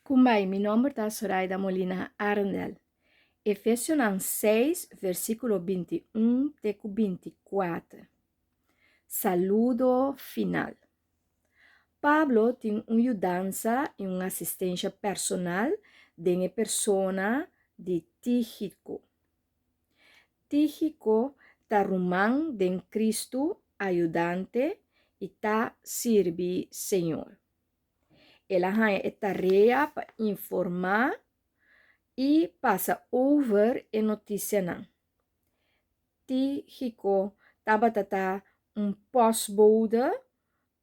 Kumbai, mi nomber ta Zoraida Molina Arendel. Efesionan 6, versíkulo 21 te ku 24. Saludo final. Pablo tin un yudansa i un asistensha personal den e persona di Tígiko. Tígiko ta ruman den Kristu, ayudante i ta sirbi Señor. El a haña e tarea pa informá i pasa over e notisianan. Tígiko tabata ta un postbode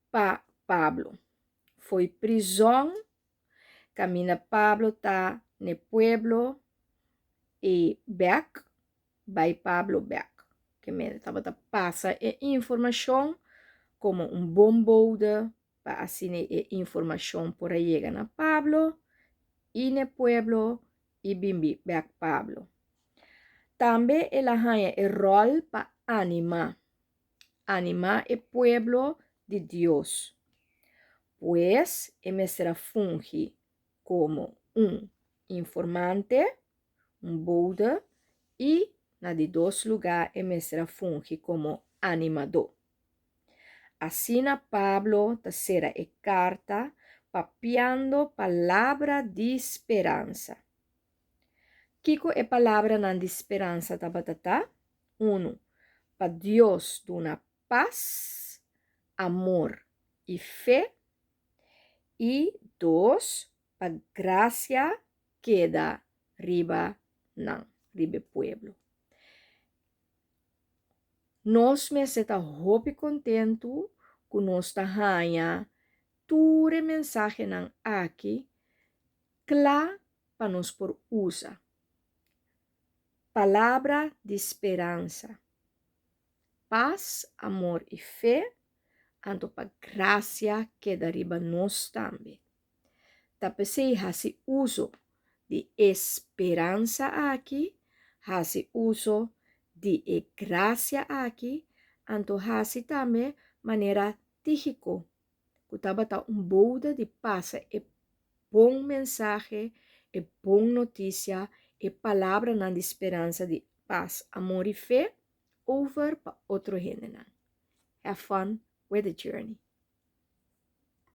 pa Pablo. Fo'i prizòn kaminda Pablo ta n'e pueblo i bèk bai Pablo bèk. Ke men tabata pasa e informashon komo un bon bode pa asina e informashon por a yega na Pablo i n'e pueblo i bimbi bèk Pablo. Tambe el a haña e ròl pa animá, animá e pueblo di Dios. Pues e mester a fungi komo un informante, un bode i na di dos lugá e mester a fungi komo animadó. Asina Pablo ta sera e karta papiando palabra di speransa. Kiko e palabranan di speransa tabata ta? Unu, pa Dios duna pas, amor i fe. I dos, pa grasia keda riba nan, riba e pueblo. Nos mester ta hopi kontentu ku nos ta haña tur e mensahenan aki kla pa nos por usa. Palabra di speransa. Pas, amor i fe, anto pa grasia keda riba nos tambe. Ta p'esei hasi uso di e speransa aki, hasi uso di e grasia aki, anto hasi tambe manera Tígiko, ku tabata un bouda di pasa e bon mensahe, e bon notisia, e palabranan di speransa di pas, amor i fe over pa otro hendenan. Have fun with the journey!